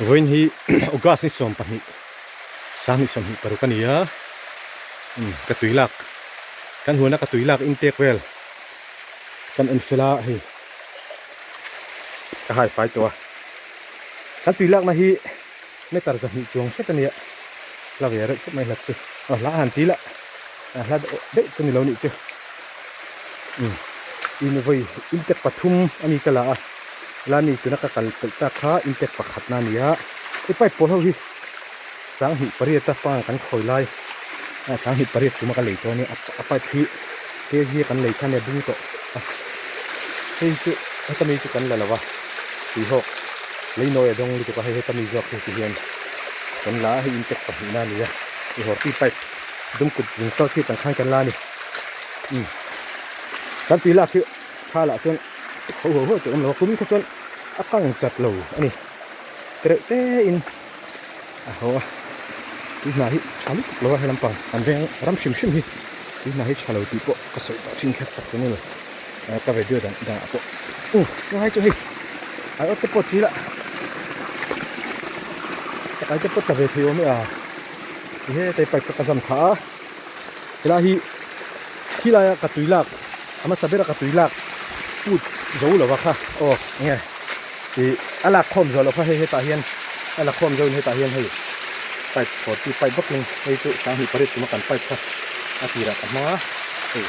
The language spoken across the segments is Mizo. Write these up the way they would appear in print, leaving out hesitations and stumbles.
Vawiin hi August ni 12 2026 a ni a, umm ka tui lak kan huana ka tui lak intek vel kan en fel a hei ka hai fai tawh a, kan tui lakna hi meter 200 chuang hret a nia, hla ve reuh khawp mai hlat chu a hla han ti la a hla deuh chu ni lo nih chu umm in vawi intek pathum a ni ka la a. Lani tuna ka kal pelh tak kha intek pakhatna a ni a, i pipe pawl ho hi 28 a panga kan khawi lai a 28 tuma ka lei tawh a nia a pipe hi kg a kan lei kha ania bung tawh a hei chu heta mi chu kan la lo va tuihawk lei nawi a dawng lutuk a hei heta mi zawk hi ti hian kan la a hei intek pahnihna a ni a i horti pipe dum kut zung chal khi tang khan kan la a ni umm kan tui lak hi tha lah chuan Ho ho ho tih awm lo a kum kha chuan a kang chat lo a ni tereuh te in a haw a tui hna hi tha lutuk lo a he lampang an veng ram hrim hrim hi tui hna hi tha lo tih pawh ka sawi tawh thin kha tak chu ni lo ka video dang dang ah pawh u tungai chu hei ai awt te pawh chi la chakai te pawh tla ve thei awm e a ti he te pipe ka zam thla a helai hi khilaia ka tui lak a hmasa bera ka tui lak put zo lova kha aw enge ih a lak khawm zawh loh kha hei hetah hian a la khawm zo in hetah hian hei pipe fawr chi pipe bawkin hei chu 28 tuma kan pipe kha a tirah ka hmang a hei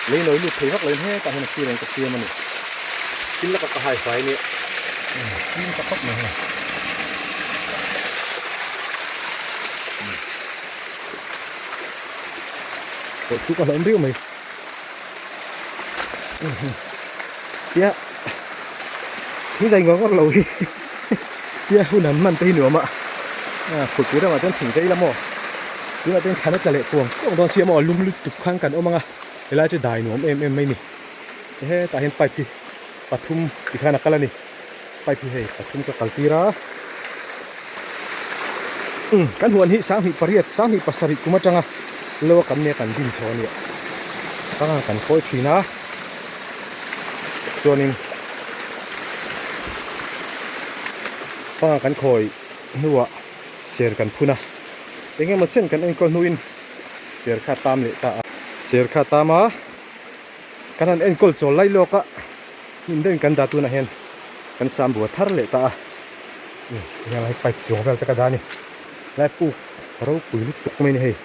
lei nawi lut thei vak loin hetah hian a sir in ka siam a ni thil laka ka hai fai ania chim ta khawp mai hei. Pawh thu ka hlawm riau mai tia thing zai ngawr ngawr lo hi tia hun an hman te hi nuam a phulpui ramah chuan thing zai la maw tunah chuan thlan a tla leh kuang kuang dawn sia maw lum lutuk khan kan awm ang a helai chu dai nuam em em mai ni hetah hian pipe hi pathum tikhan a kal a ni. Pipe hi hei pathum ka kal tir a umm kan huan hi 28 27 kum atanga lo a kan nia kan din chho a nia panga kan khawi thin a chuanin panga kan khawi hnuah ser kan phun a eng emaw chen kan enkawl hnuin ser kha tam leh ta a ser kha tam a kan han enkawl chawl lai lawk a. Hnim deuhin kan dah tunah hian kan sam bua thar leh ta a, heng lai pipe chuang vel te ka dah a ni, lai puk ropui lutuk mai a ni hei,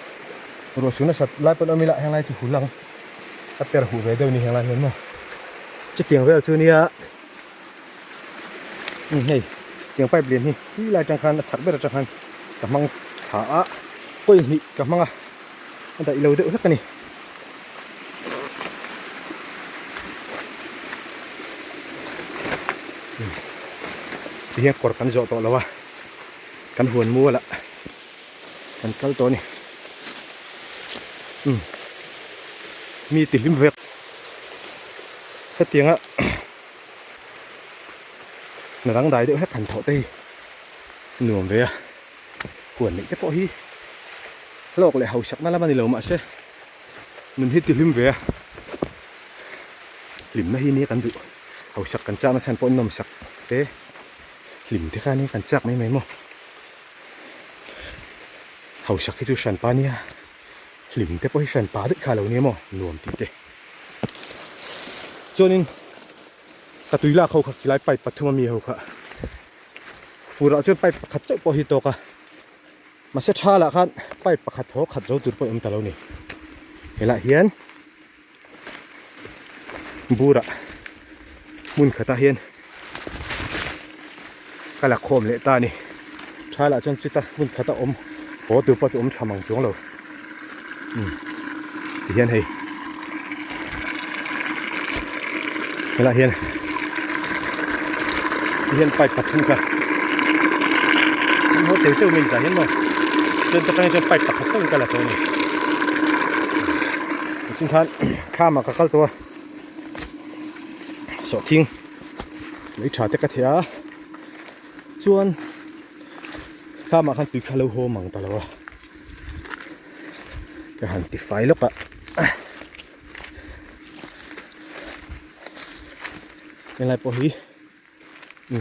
ruah su nasat lai pawn awm ila heng lai chu hul ang a per huh ve deuh a ni heng lai hian maw chutiang vel chu nia umm hei tiang pipe lian hi khi lai atang khan a chhak ber atang khan ka hmang thla a kawi hnih ka hmang a a daih lo deuh hlek a ni. Ti hian kawr kan zawh tawh lo a kan huan mual ah kan kal tawh a ni umm mi ti hlim vek hetianga hna dangdai deuh hlek han thawh te hi nuam ve a huan neih te pawh hi hlawk leh hausakna lam a ni lo mahse Nun hi ti hlim ve a, hlimna hi nia kan duh, hausak kan chakna chhan pawh nawmsak te hlim te kha nia kan chak mai mai maw, hausak hi chu hranpa nia, hlim te pawh hi hranpa daih kha a lo nia maw nuam tih te. Chuanin ka tui lak ho kha khilai pipe pathum ami ho kha furah chuan pipe pakhat chauh pawh hi tawk a. Mahse tha lah khan pipe pakhat haw khat zo tur pawh a awm ta lo ni. Helaiah hian burah hmun khatah hian ka la khawm leh ta a ni. Tha lah chuan chuta hmun khata awm haw tur pawh chu awm tha mang chuang lo. Umm tihian hei helaiah hian tihian pipe pathum kha an haw teu teu mai tah hian maw chuan ta tang chuan pipe pakhat chauhin ka la tawh a ni nichin khan kham ah ka kal tawh a sawhthing lei tha te ka theh a chuan kham ah khan tui kha lo haw mang ta lo a. Ka han ti fai lawk a helai pawh hi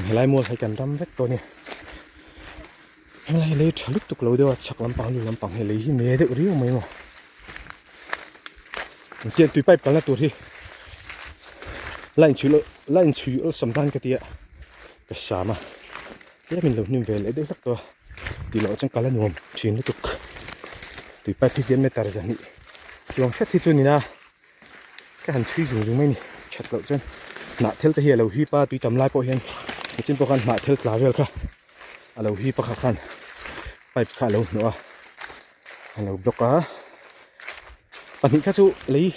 helai mual hi kan ram vek tawh a ni. Helai lei tha lutuk lo deuh a chhak lampang lu lampang hi lei hi me deuh riau mai maw. Engtiang tui pipe kalna tur hi la inchhui loh la inchhui awlsam dan ka tia ka sam a tlem in lo hnim ve leh deuh hlek tawh a tih loh chuan kal a nuam thin lutuk tui pipe hi tian meter zahnih chuang hret hi chu ni na ka han chhui zung zung mai a ni that loh chuan hnah thel te hi a lo hip a tui tam lai pawh hian nichin pawh khan hnah thel tla vel kha a lo hip a kha khan pipe kha a lo hnawh a. A lo block a pahnih kha chu lei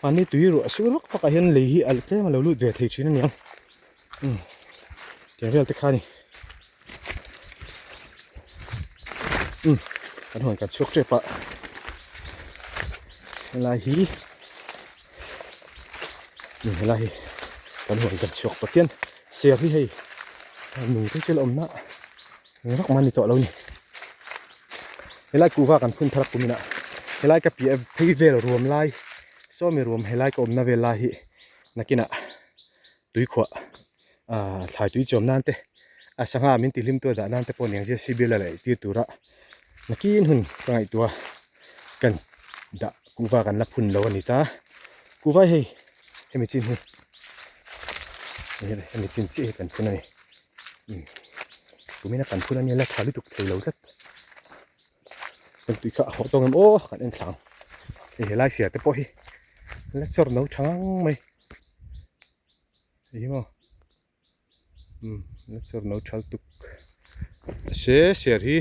mahni tui ruah sur vak vak ah hian lei hi a tlem a lo lut ve thei thin a niang umm tiang vel te kha a ni umm kan huan kan chhuak tep a helai hi umm helai hi kan huan kan chhuak pathian ser hi hei nung te chu la awm na engvak mah a ni tawh lo a ni. Helai kuhva kan phun thar a kum inah helai ka piah phei vel ruam lai sawmi ruam helai ka awmna vel lai hi nakinah tuikhuah ah thlai tui chawm nan te a sangha min tihlim tu a dah nan te pawh niang zia civil a laih tir tura nakin hun ka ngaihtuah kan dah kuhva kan la phun lo a ni ta kuhva hi hei hemi chin hi hemi chin chiah hi kan phun a ni. Tumina kan phun a nia la tha lutuk thei lo tlat kan tui kha a hawh tawng em aw kan en thlang hei helai siar te pawh hi la chawr no tha ngang mai hei hi maw umm la chawr no tha lutuk mahse siar hi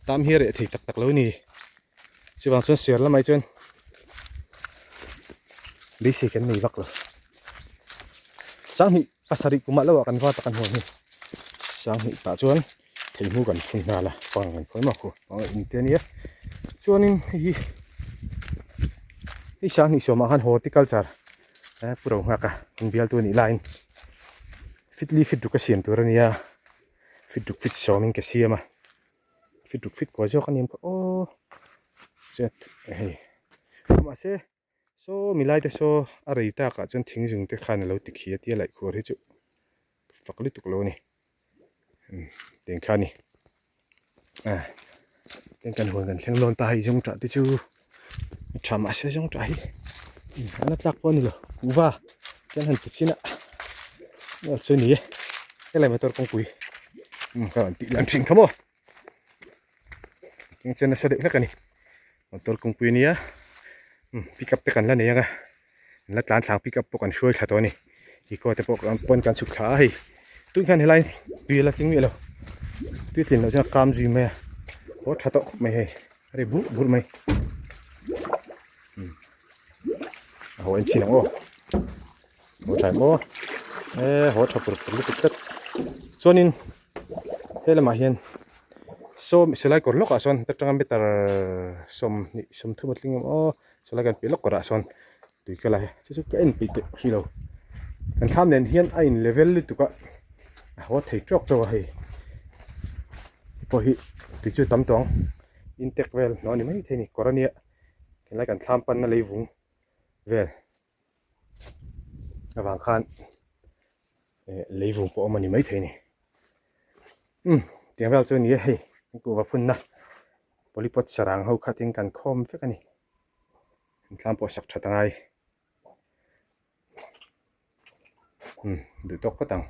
tam hi a reh thei tak tak lo a ni chuvang chuan siar lamah hi chuan beisei kan nei vak lo sanghnih. Pasarih kumah lo ah kan va tak an huan hi sanghnih tah chuan theihmu kan phun nghal a pang kan khawi mak hu pang a in te ania chuanin hei hi hei sanghnih sawmah khan horticulture eh pu ro nghak a kan bialtu anih laiin fit li fit ruk a siam tur ania fit ruk fit sawmin ka siam a fit ruk fit kuah zawk aniang pawh aw chet hei mahse. Saw milai te saw a rei tak ah chuan thing zung te khan a lo ti khi a tia laih khuar hi chu fak lutuk lo a ni umm tiang kha a ni a tin kan huan kan thleng dawn ta hei zawng tah te chu a tha mahse zawng tah hi an a tlak pawh a ni lo kuhva khian han ti chin a vel chu a ni e helai motor kawngpui umm ka rawn tih lan thin kha maw. Keng chen nasa deuh hlek a ni motor kawngpui a nia umm pickup te kan la nei ang a an la tlan thlang pickup pawh kan hruai thla tawh a ni eco te pawh pawn kan chhuk thla a hei tun khan helai tui a la tling miah lo tui a tlin loh chuan a kam zui mai a haw tha tawh khawp mai hei a ri burh burh mai umm a haw en chin ang aw haw tha em aw e haw tha pur pur lutuk tlat chuanin. He lamah hian saw silai kawr lawkah sawn ta tanga meter sawmhnih sawmthum a tling em aw silai kan piah lawk kawrah sawn tui ka la he chu chu ka en peih teh hrih lo kan thlam nen hian a in level lutuk a a haw thei tawk tawk a hei hei pawh hi tui chu a tam tawh ang intek vel hnawh a ni maithei a ni kawr a nia helai kan thlam panna leivung vel. Avang khan eh leivung pawh awm a ni maithei a ni umm tiang vel chu a ni a hei kuhva phunna polypot sarang ho kha tin kan khawm vek a ni an tlang pawh sak that a ngai umm duh tawk phawt ang.